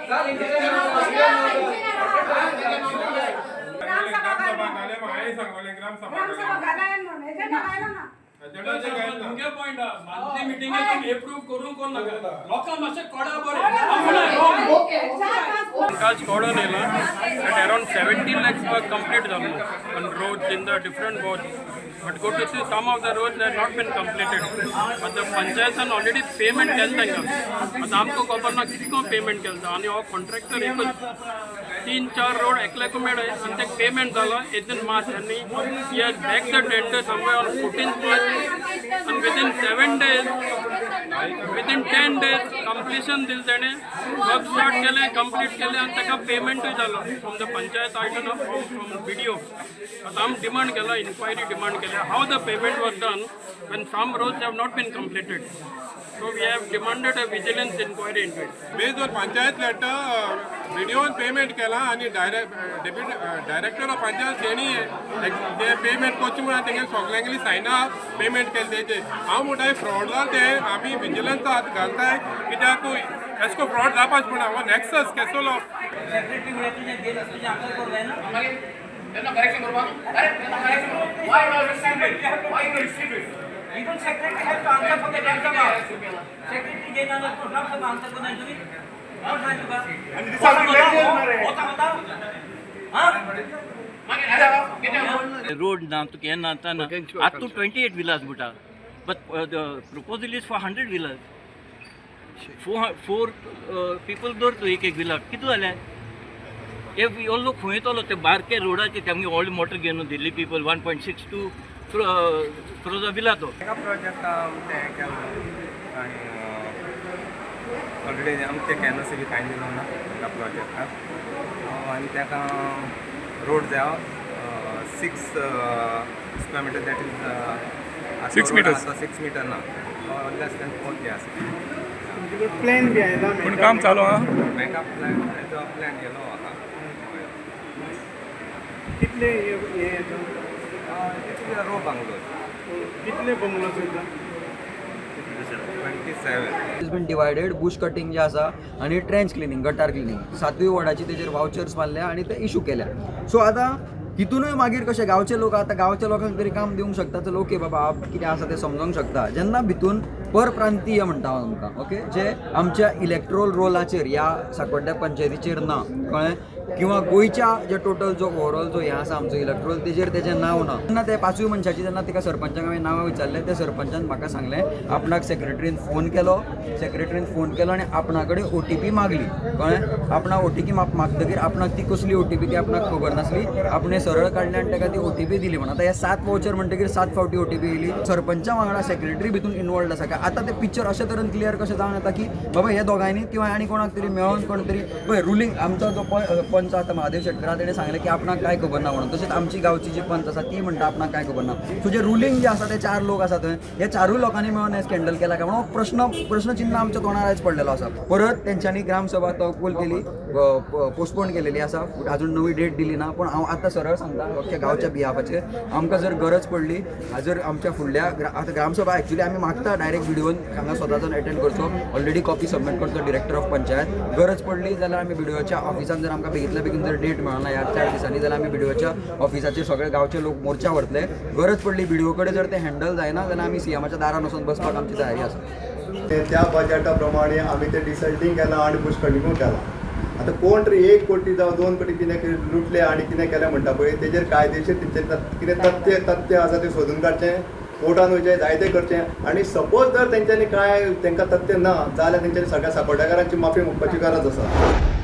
ग्रामसभा हांवें सांगलें ग्रामसभा ग्रामसभा घालाय म्हणून एजेंडा घायलो ना. मुगे पॉयंट मंथली मिटिंगे एप्रूव करूंक कोण नाका, लोकांक मातशें कोडा बरें. चार पांच काज कळोन येयला that around 17 lakhs work complete जाल्लो on roads in the different wards. But go to see, some of the roads have not been completed. But the पंचायतान already payment केलें तांकां. आतां आमकां खबर ना कितको पेमेंट केलें आनी हो कॉन्ट्रॅक्टर एकूच तीन चार रोड एकल्याकू मेळ्ळे आनी तेका पेमेंट जालो एटीन मार्च आनी he has back the tender somewhere on 14 March आनी within 7 days, within 10 days completion दिलें तेणें. वर्क स्टार्ट केलें, कंप्लीट केलें आनी ताका पेमेंटूय जालो from the panchayat. I don't know from BDO. आतां आमी डिमांड केला, इन्क्वायरी डिमांड केल्या, how the payment was done when some roads have not been completed. So we have demanded a vigilance inquiry into it. Based on panchayat letter, बीडीओन payment केला आनी direct deputy director of panchayat तेणी ते payment करचें म्हणून तेंगे सगल्यांगेली Saina payment केले तेजे. हांव म्हणटा, फ्रॉड जाला ते आमी विजिलन्स हात घालताय, कित्याक एशे को फ्रॉड जावपाच म्हणा हो नॅक्सस केसलो. सेक्रेटरी म्हळ्यार तुजें गेल तुजें आन्सर करूं जायना. मागीर तेन्ना करेक्शन करपाक, अरे तेन्ना correction, why you receive it, why you receive it? Even secretary has to answer for the Gram Sabha. Secretary जे ना तो ग्राम सभा आन्सर करूं जाय तुमी. कोण सांग तुका? हो सांगता? हां? मागीर अरे कितें? रोड ना तुका हें ना आतां ना. आतां तूं 28 विलास म्हणटा, but the proposal is for 100 villas. Four people दवर तूं एक एक विलाक, कितें जालें? हे हो लोक खंय येतलो? ते बारके रोडाचे तेमगे व्हडले मोटर घेवन दिल्ली people 1.62 crores villa तो. एका प्रोजेक्ट तें केलां आनी ऑलरेडी आमचे कॅनसी बी कांय दिलो ना एका प्रोजेक्टाक. आनी ताका रोड जाय 6 square meter, that is 6 meters. 6 meter ना, लेस दॅन 4 जे आसा. प्लॅन बी आयला? पूण काम चालू आहा. बॅकअप प्लॅन, तेजो प्लॅन गेलो आहा. कितले हे हे येता? Row bungalows. कितले बंगलोज येता? 27. Is been divided. Bush cutting जे आसा आनी ट्रेंच क्लिनींग, गटार क्लिनींग, सातूय वॉर्डाची तेजेर वावचर्स मारल्या आनी ते इशू केल्या. सो आतां हितूनय मागीर कशें गांवचे लोक, आतां गांवच्या लोकांक तरी काम दिवंक शकता, चल ओके बाबा, आप कितें आसा तें समजोंक शकता. जेन्ना भितून परप्रांतीय म्हणटा हांव तुमकां, ओके, जे आमच्या इलेक्ट्रोल रोलाचेर ह्या साकोड्ड्या पंचायतीचेर ना, कळ्ळें, किंवा गोंयच्या जे टोटल जो ओवरऑल जो हें आसा आमचो इलेक्ट्रोल तेजेर तेजें नांव ना. तेन्ना ते पांचूय मनशाची जेन्ना तिका सरपंचाक हांवें नांवां विचारलें, त्या सरपंचान म्हाका सांगलें, आपणाक सेक्रेटरीन फोन केलो, सेक्रेटरीन फोन केलो आनी आपणा कडेन ओटीपी मागली, कळ्ळें. आपणाक ओटीपी मागतकीर आपणाक ती कसली ओटीपी ती आपणाक खबर नासली. आपणें सरळ काडलें आनी ताका ती ओटीपी दिली म्हण. आतां हे सात वावचर म्हणटकीर सात फावटी ओटीपी येयली. सरपंचा वांगडा सेक्रेटरी भितून इनवॉल्ड आसा काय, आतां तें पिक्चर अशें तरेन क्लियर कशें जावन येता की बाबा हे दोगांयनी किंवा आनी कोणाक तरी मेळोन कोण तरी पळय रुलींग. आमचो जो पंच आसा महादेव शेटकर, तेणें सांगलें की आपणाक कांय खबर ना म्हणून. तशेंच आमची गांवची जी पंच आसा ती म्हणटा आपणाक कांय खबर ना. सो जे रुलींग जे आसा ते चार लोक आसा थंय, हे चारूय लोकांनी मेळून हें स्कँडल केला काय म्हणून हो प्रश्न, प्रश्नचिन्ह आमच्या तोंडार आयज पडलेलो आसा. परत तेंच्यांनी ग्रामसभा तहकूल केली, पोस्टपोन केलेली आसा, अजून नवी डेट दिली ना. पूण हांव आतां सरळ सांगता अख्ख्या गांवच्या बिहाफाचेर, आमकां जर गरज पडली, जर आमच्या फुडल्या आतां ग्रामसभा एक्चुली आमी मागता डायरेक्ट बिडिओन हांगा स्वता जावन एटेंड करचो, ऑलरेडी कॉपी सबमीट करचो डिरेक्टर ऑफ पंचायत. गरज पडली जाल्यार आमी बिडिओच्या ऑफिसान, जर आमकां बेगितल्या बेगीन जर डेट मेळना ह्या 4 दिसांनी जाल्यार आमी बिडिओच्या ऑफिसाचेर सगळे गांवचे लोक मोर्चा व्हरतले. गरज पडली, बिडिओ कडेन जर ते हँडल जायना जाल्यार आमी सीएमाच्या दारान वचून बसपाक आमची तयारी आसा. ते त्या बजेटा प्रमाणे आमी ते डिसल्टींग केलां आनी बुश कटिंगूय केलां. आतां कोण तरी 1 कोटी जावं 2 कोटी कितें लुटले आनी कितें केलें म्हणटा पळय, तेजेर कायदेशीर तेंचे कितें तथ्य तथ्य आसा तें सोदून काडचें, कोर्टान वयचें, जायतें करचें. आनी सपोज जर तेंच्यांनी कांय तेंकां तथ्य ना जाल्यार तेंच्यांनी सगळ्या साकोड्डेकारांची माफी मागपाची गरज आसा.